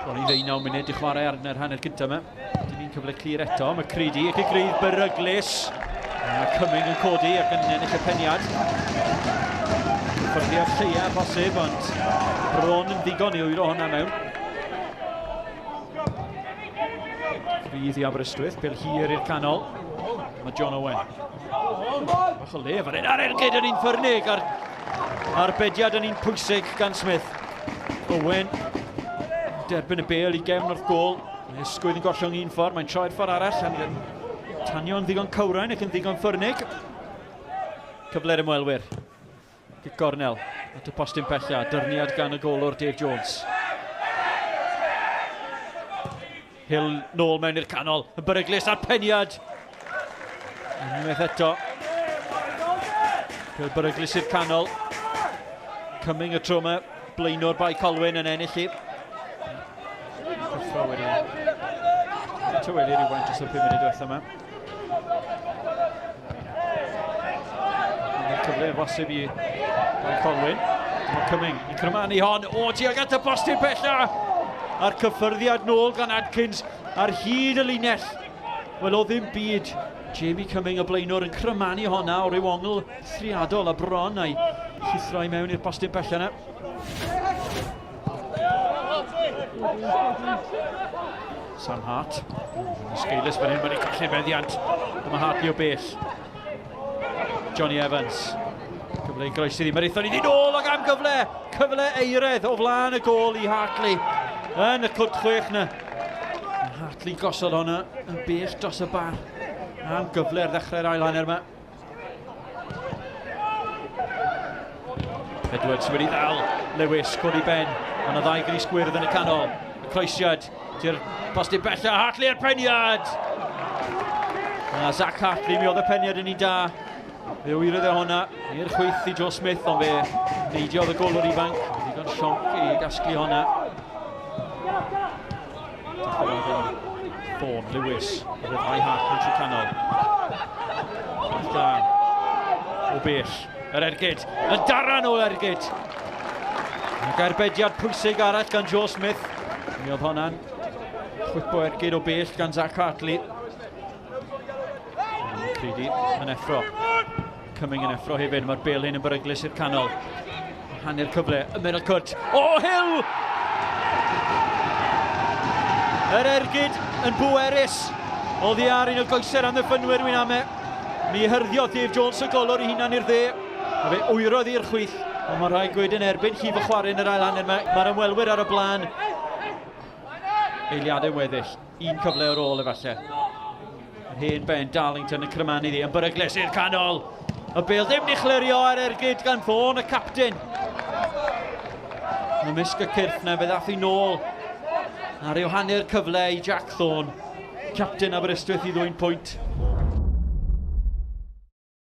Bron i ddeunaw munud i chwarae ar yr hanner gyntaf yma. Dim un cyfle clir eto. Mae Creedy ac y grydd beryglus. Mae Cumming yn codi ac yn ennill y peniad. Ffyrddiad lleia posib, ond bron yn ddigon i wyro hwnna mewn. Grydd i Aberystwyth, bel hir i'r canol. Mae John Owen. Bach o le fan hyn ar ergyd yn un ffyrnig a'r arbediad yn un pwysig gan Smith. Owen derbyn y bel i gefn wrth gôl. Mae ysgwydd yn gollwng un ffordd, mae'n troi'r ffordd arall. Yn tanio'n ddigon cywrain ac yn ddigon ffyrnig. Cyfle'r ymwelwyr. Gic gornel at y postyn pella. Dyrniad gan y golwr Dave Jones. Hill nôl mewn i'r canol, yn beryglus a'r peniad. Unwaith eto. Hill beryglus i'r canol. Cumming y tro yma, blaenor Bae Colwyn yn ennill i. Cyffro wedi tywelu rhywfaint dros y 5 munud diwethaf yma. Mae'n cyfle yn bosib i Bae Colwyn. Mae Cumming yn crymanu hon. O, tuag at y postyn pella! A'r cyffyrddiad nôl gan Adkins ar hyd y linell. Wel, o ddim byd. Jamie Cumming, y blaenwr, yn crymanu honna o ryw ongl thriadol a bron a'i llithro i mewn i'r postyn pella yna. Sam Hart. Esgeulus fan hyn, mae'n ei colli meddiant. Dyma Hartley o bell. Johnny Evans. Cyfle i groesi iddi. Mae'r eithon iddi nôl ac am gyfle. Cyfle eiredd o flaen y gôl i Hartley. Yn y cwrt chwech na. Hartley gosod honna yn bell dros y bar. Am gyfle ar ddechrau'r ail hanner yma. Edwards wedi ddal Lewis, codi ben. Mae yna ddau gris gwyrdd yn y canol. Y croesiad, ti'r postyn bella, Hartley a'r peniad! A Zach Hartley, mi oedd y peniad yn un da. Fe wyrodd e honna i'r chwith i Joe Smith, ond fe neidiodd y golwr ifanc. Ddigon sionc i gasglu honna. Thorne, Lewis, y rhyddhau Hartley trwy canol. Da. O bell, yr ergyd, y daran o ergyd. Ac arbediad pwysig arall gan Joe Smith. Mi oedd honna'n chwipo ergyd o bell gan Zach Hartley. Creedy yn effro. Cumming yn effro hefyd. Mae'r bel hyn yn beryglus i'r canol. Hanner cyfle, ymyr y cwrt. O, Hill! Yr ergyd yn bwerus. Oddi ar un o goeser amddiffynwyr wy'n ame. Mi hyrddiodd Dave Jones y golwr i hunan i'r dde. A fe wyrodd i'r chwith. Ond mae rhaid gweud yn erbyn llif y chwarae yn yr ail hanner. Mae'r ma ymwelwyr ar y blaen. Eiliadau weddill. Un cyfle ar ôl efallai. Yr hen ben Darlington yn crymanu iddi, yn beryglus i'r canol. Y bel ddim ni chlirio ar ergyd gan Thorne, y captain. Ymysg y cyrff na, fe ddath i nôl. A rhyw hanner cyfle i Jack Thorne, captain Aberystwyth i ddwy'n pwynt.